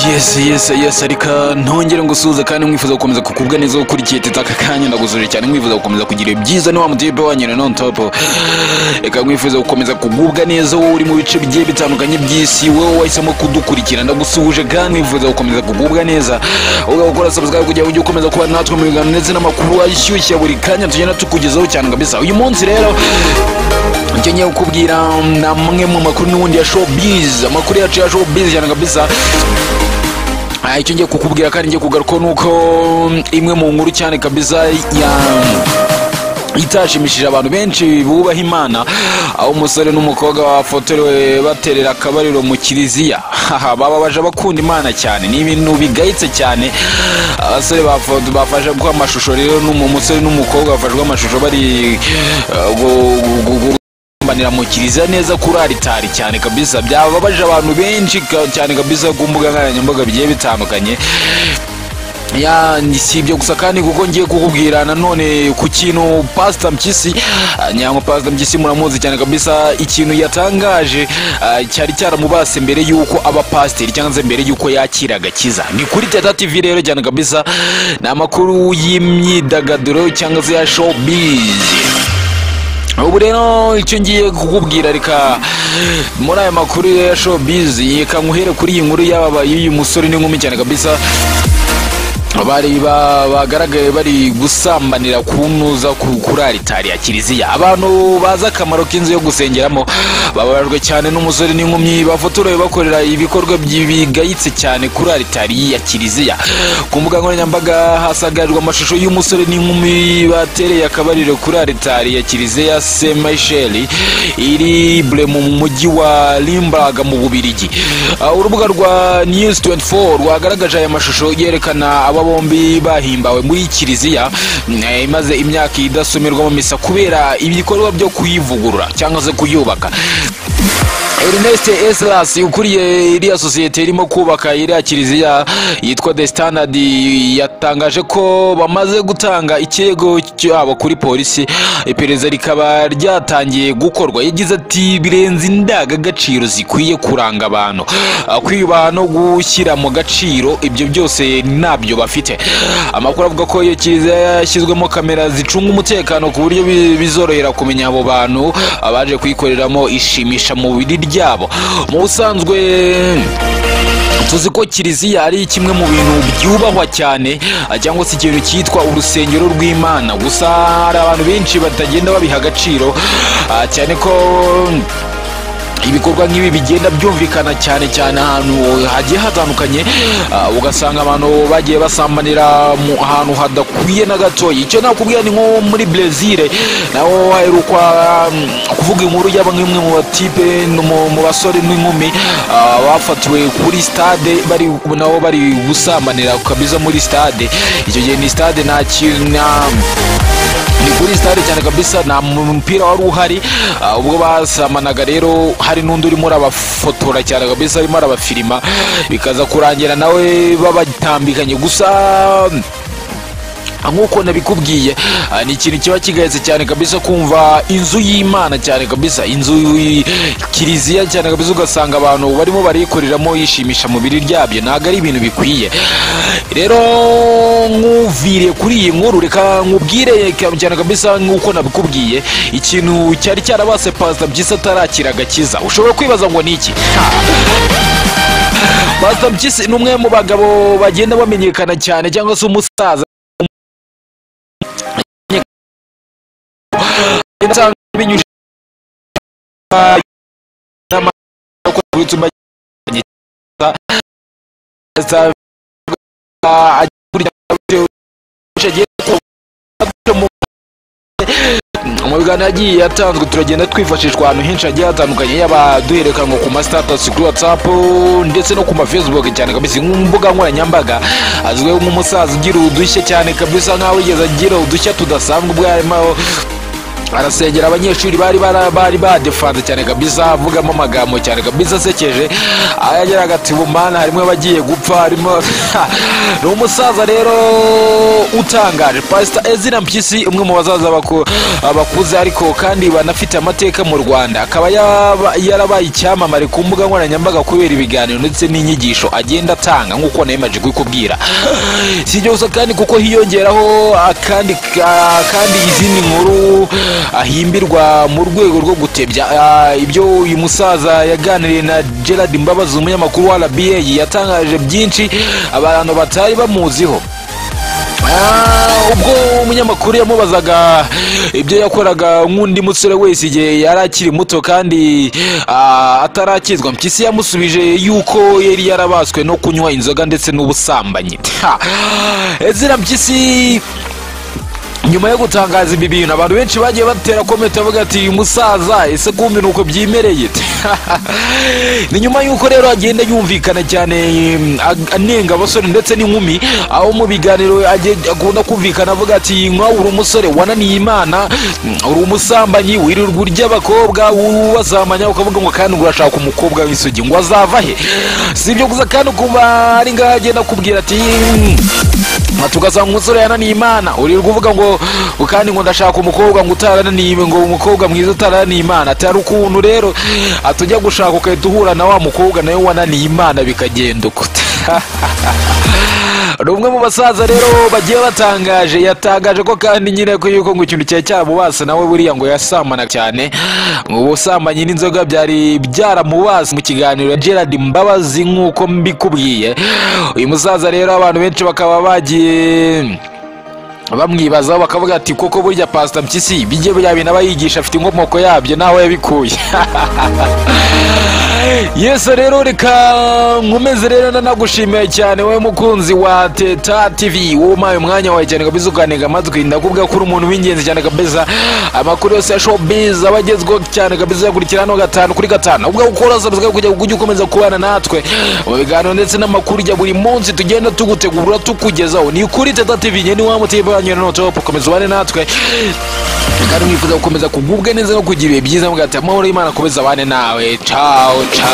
Yes, reka ntongere ngusuhuze kandi mwifuza gukomeza kukubwa neza ukurikiye Teta aka kanya. Ndagusuje cyane, mwifuza gukomeza kugira ibyiza ni wa mutipe wanyu na on top. Reka mwifuza gukomeza kugubwa neza, wowe uri mu bice bigiye bitandukanye by'isi, wowe wahisemo kudukurikira, ndagusuhuje kandi mwifuza gukomeza kugubwa neza ugakora subscribe kugira ngo ujye ukomeza kuba natwe mu biganiro ndetse n'amakuru ashyushye buri kanya tugenda tukugezaho cyane kabisa. Uyu munsi rero icyo ngiye kukubwira ni amwe mu makuru n'ubundi ya showbiz, amakuru yacu ya showbiz cyane kabisa. Icyo ngiye kukubwira kandi ngiye kugaruka nuko imwe mu nkuru cyane kabisa ya itashimishije abantu benshi bubaha Imana, aho umusore n'umukobwa bafotorewe baterera akabariro mu kiliziya. Bababaje abakunda Imana cyane, ni ibintu bigayitse cyane. Abasore bafashe guha amashusho rero, n'umusore n'umukobwa bafashwe amashusho bari banira mu kiliziya neza kuri aritari cyane kabisa. Byababaje abantu benshi cyane kabisa ku mbuga nkoranyambaga bigiye bitandukanye. Ya, si ibyo gusa kandi, kuko ngiye kukubwira nanone ku kintu Pastor Mpyisi, nyango Pastor Mpyisi muramuzi cyane kabisa, ikintu yatangaje cyari cyaramubase mbere yuko aba pasiteri cyangwa se mbere yuko yakira agakiza. Ni kuri Teta TV rero cyane kabisa, ni amakuru y'imyidagaduro cyangwa se ya showbiz. Ubu rero icyo ngiye kukubwira, reka muri aya makuru ya showbiz, reka nkuhere kuri iyi nkuru y'aba y'uyu musore n'inkumi cyane kabisa bari bagaragaye bari gusambanira kunuza kuri aritari ya kiliziya. Abantu bazi akamaro k'inzu yo gusengeramo bababajwe cyane n'umusore n'inkumi bafotorewe bakorera ibikorwa bigayitse cyane kuri aritari ya kiliziya. Ku mbuga nkoranyambaga hasagajwe amashusho y'umusore n'inkumi batereye akabariro kuri aritari ya kiliziya Saint Michel iri Bre mu mujyi wa Limburg mu Bubiligi. Urubuga rwa News 24 rwagaragaje aya mashusho yerekana aba bombi bahimbawe muri kiliziya imaze imyaka idasomerwamo misa kubera ibikorwa byo kuyivugurura cyangwa se kuyubaka. Ernest Eslas ukuriye iriya sosiyete irimo kubaka iriya kiliziya yitwa The Standard yatangaje ko bamaze gutanga ikirego cyabo kuri polisi, iperereza rikaba ryatangiye gukorwa. Yagize ati birenze indangagaciro zikwiye kuranga abantu, kwiyubaha no gushyira mu gaciro, ibyo byose ntabyo bafite. Amakuru avuga ko iyo kiliziya yashyizwemo kamera zicunga umutekano ku buryo bizorohera kumenya abo bantu abaje kuyikoreramo ishimisha mubiri ryabo. Mu busanzwe tuzi ko kiliziya ari kimwe mu bintu byubahwa cyane, cyangwa se ikintu cyitwa urusengero rw'Imana, gusa hari abantu benshi batagenda babiha agaciro, cyane ko ibikorwa nk'ibi bigenda byumvikana cyane cyane ahantu hagiye hatandukanye, ugasanga abantu bagiye basambanira mu ahantu hadakwiye na gatoya. Icyo nakubwira ni nko muri Brazil naho haherukwa kuvuga inkuru y'aba nk'imwe mu batipe mu basore n'inkumi bafatiwe kuri stade bari nabo bari gusambanira kabisa muri stade. Icyo gihe ni stade nta kintu, ni kuri stade cyane kabisa, nta mupira wari uhari. Ubwo basamanaga rero hari n'undi urimo arabafotora cyane kabisa, arimo arabafilima, bikaza kurangira nawe babatambikanye. Gusa nk'uko nabikubwiye, ni ikintu kiba kigayitse cyane kabisa kumva inzu y'Imana cyane kabisa, inzu kiliziya cyane kabisa, ugasanga abantu barimo barikoreramo yishimisha mubiri ryabyo, ntabwo ari ibintu bikwiye. Rero nkuviriye kuri iyi nkuru, reka nkubwire cyane kabisa nk'uko nabikubwiye ikintu cyari cyarabase Pastor Mpyisi atarakira agakiza. Ushobora kwibaza ngo ni iki? Pastor Mpyisi ni umwe mu bagabo bagenda bamenyekana cyane, cyangwa se umusaza mu biganiro yagiye yatanzwe, turagenda twifashishwa ahantu henshi hagiye hatandukanye, yaba duherekanwa ku ma status kuri WhatsApp ndetse no ku ma Facebook cyane kabisa, imbuga nkoranyambaga. Azwiho nk'umusaza ugira udushya cyane kabisa, nkaho yigeze agira udushya tudasanzwe ubwo yarimo arasengera abanyeshuri bari badefanze cyane kabisa, avugamo amagambo cyane kabisa asekeje, ayageraga ati bumana harimo abagiye gupfa, harimo Ni umusaza rero utangaje, Pastor Ezra Mpyisi, umwe mu bazaza bakuze ariko kandi banafite amateka mu Rwanda, akaba yarabaye icyamamare ku mbuga nkoranyambaga kubera ibiganiro ndetse n'inyigisho agenda atanga, nk'uko nayimaje kubikubwira. Si ibyo gusa kandi, kuko hiyongeraho akandi kandi izindi nkuru ahimbirwa mu rwego rwo gutebya. Ibyo uyu musaza yaganiriye na Gerard Mbabazi, umunyamakuru wa RBA, yatangaje byinshi abantu batari bamuziho. Ubwo umunyamakuru yamubazaga ibyo yakoraga nk'undi musore wese igihe yari akiri muto kandi atarakizwa, Mpyisi yamusubije yuko yari yarabaswe no kunywa inzoga ndetse n'ubusambanyi. Ezra Mpyisi nyuma yo gutangaza ibi bintu, abantu benshi bagiye batera comment bavuga ati: "Uyu musaza ese kumbe nuko byimereye?" Ni nyuma y'uko rero agenda yumvikana cyane anenga abasore ndetse n'inkumi, aho mu biganiro akunda kumvikana avuga ati: "Nkawe uri umusore wananiye Imana, uri umusambanyi, wirirwa urya abakobwa ubasambanya, ukavuga ngo kandi ngo urashaka umukobwa w'isugi, ngo azava he?" Si ibyo gusa kandi, ukumva ari ngaho agenda akubwira ati tugasanga umusore yananiye Imana, urirwa uvuga ngo kandi ngo ndashaka umukobwa ngo utarananiye, ngo umukobwa mwiza utarananiye Imana. Atari ukuntu rero atujya gushaka ugahita uhura na wa mukobwa nawe wananiye Imana, bikagenda uko. Ni umwe mu basaza rero bagiye batangaje. Yatangaje ko kandi nyine ko yuko ngo ikintu cyari cyaramubase nawe buriya ngo yasambana cyane, ngo ubusambanyi n'inzoga byari byaramubase, mu kiganiro ya Gerard Mbabazi nk'uko mbikubwiye. Uyu musaza rero abantu benshi bakaba bagiye bamwibazaho, bakavuga ati: "Koko burya Pastor Mpyisi bijye bya bintu aba yigisha afite inkomoko yabyo n'aho yabikuye?" Yesu rero, reka nkomeze rero nanagushimiye cyane wowe mukunzi wa Teta TV, wowe umpaye umwanya wawe cyane kabisa ukantega amatwi. Ndakubwira ko uri umuntu w'ingenzi cyane kabisa. Amakuru yose ya showbiz aba agezweho cyane kabisa, yakurikira hano gatanu kuri gatanu. Ubwo ukora subscribe kugira ngo ujye ukomeza kubana natwe mu biganiro ndetse n'amakuru ya buri munsi tugenda tugutegura tukugezaho. Ni kuri Teta TV nyine, wa mutiba wanyu no top. Komeza ubane natwe kandi mwifuza gukomeza kugubwa neza no kugira ibihe byiza, mugati amahoro y'Imana akomeza abane nawe. Ciao ciao.